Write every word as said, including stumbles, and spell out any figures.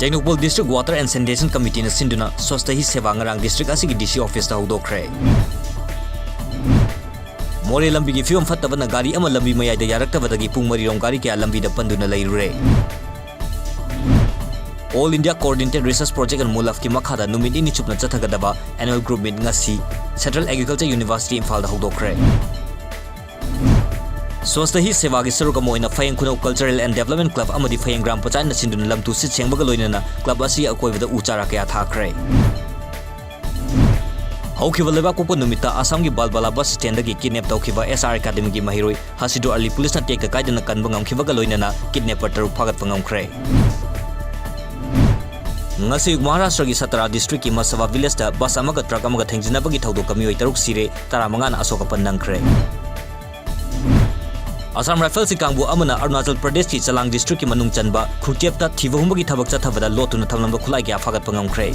Tengnoupal District Water and Sanitation Committeeꯅ ꯁꯤꯟꯗꯨꯅ Swasthya Hi Seva ꯉꯔꯥꯡ district ꯑꯁꯤꯒꯤ D C officeꯇ ꯍꯧꯗꯣꯛꯈ꯭ꯔꯦ꯫ ꯃꯣꯔꯦ ꯂꯝꯕꯤꯒꯤ ꯐꯤꯕꯝ ꯐꯠꯇꯕꯅ ꯒꯥꯔꯤ ꯑꯃ ꯂꯝꯕꯤ ꯃꯌꯥꯏꯗ ꯌꯥꯔꯛꯇꯕꯗꯒꯤ ꯄꯨꯡ ꯃꯔꯤꯔꯣꯝ ꯒꯥꯔꯤ ꯀꯌꯥ ꯂꯝꯕꯤꯗ ꯄꯟꯗꯨꯅ ꯂꯩꯔꯨꯔꯦ꯫ All India Coordinated Research Project on MULAFꯀꯤ ꯃꯈꯥꯗ ꯅꯨꯃꯤꯠ ꯅꯤꯅꯤ ꯆꯨꯞꯅ ꯆꯠꯊꯒꯗꯕ annual group meet ꯉꯁꯤ Central Agriculture University ꯏꯝꯐꯥꯜꯗ ꯍꯧꯗꯣꯛꯈ꯭ꯔꯦ꯫ Swasthya Hi Sevaꯒꯤ ꯁꯔꯨꯛ ꯑꯃ ꯑꯣꯏꯅ ꯐꯌꯦꯡ ꯈꯨꯅꯧ Cultural and Development Club ꯑꯃꯗꯤ ꯐꯌꯦꯡ ꯒ꯭ꯔꯥꯝ ꯄꯟꯆꯥꯌꯠꯅ ꯁꯤꯟꯗꯨꯅ ꯂꯝ ꯇꯨ ꯁꯤꯠ ꯁꯦꯡꯕꯒ ꯂꯣꯏꯅꯅ club ꯑꯁꯤꯒꯤ ꯑꯀꯣꯏꯕꯗ ꯎ ꯆꯥꯔꯥ ꯀꯌꯥ ꯊꯥꯈ꯭ꯔꯦ꯫ ꯍꯧꯈꯤꯕ ꯂꯩꯕꯥꯛꯄꯣꯛꯄ ꯅꯨꯃꯤꯠꯇ ꯑꯁꯥꯝꯒꯤ ꯕꯥꯜꯕꯥꯂꯥ bus standꯗꯒꯤ kidnap ꯇꯧꯈꯤꯕ S R Academyꯒꯤ ꯃꯍꯩꯔꯣꯏ ꯍꯁꯤꯗꯨ ꯑꯂꯤ ꯄꯨꯂꯤꯁꯅ ꯇꯦꯛꯇ ꯀꯥꯏꯗꯅ ꯀꯟꯕ ꯉꯝꯈꯤꯕꯒ ꯂꯣꯏꯅꯅ kidnapper ꯇꯔꯨꯛ ꯐꯥꯒꯠꯄ ꯉꯝꯈ꯭ꯔꯦ꯫ ꯉꯁꯤ ꯃꯍꯥꯔꯥꯁꯇ꯭ꯔꯒꯤ ꯁꯇꯥꯔꯥ districtꯀꯤ ꯃꯁꯥꯕꯥ villageꯇ bus ꯑꯃꯒ truck ꯑꯃꯒ ꯊꯦꯡꯖꯤꯟꯅꯕꯒꯤ ꯊꯧꯗꯣꯛꯇ ꯃꯤꯑꯣꯏ ꯇꯔꯨꯛ ꯁꯤꯔꯦ, ꯇꯔꯥꯃꯉꯥꯅ ꯑꯁꯣꯛ ꯑꯄꯟ ꯅꯪꯈ꯭ꯔꯦ꯫ ꯑꯁꯥꯝ Riflesꯀꯤ ꯀꯥꯡꯕꯨ ꯑꯃꯅ ꯑꯔꯨꯅꯥꯆꯜ ꯄ꯭ꯔꯗꯦꯁꯀꯤ ꯆꯂꯥꯡ districtꯀꯤ ꯃꯅꯨꯡ ꯆꯟꯕ ꯈꯨꯡꯆꯦꯞꯇ ꯊꯤꯕ ꯍꯨꯝꯕꯒꯤ ꯊꯕꯛ ꯆꯠꯊꯕꯗ ꯂꯣꯠꯇꯨꯅ ꯊꯝꯂꯝꯕ ꯈꯨꯠꯂꯥꯏ ꯀꯌꯥ ꯐꯥꯒꯠꯄ ꯉꯝꯈ꯭ꯔꯦ꯫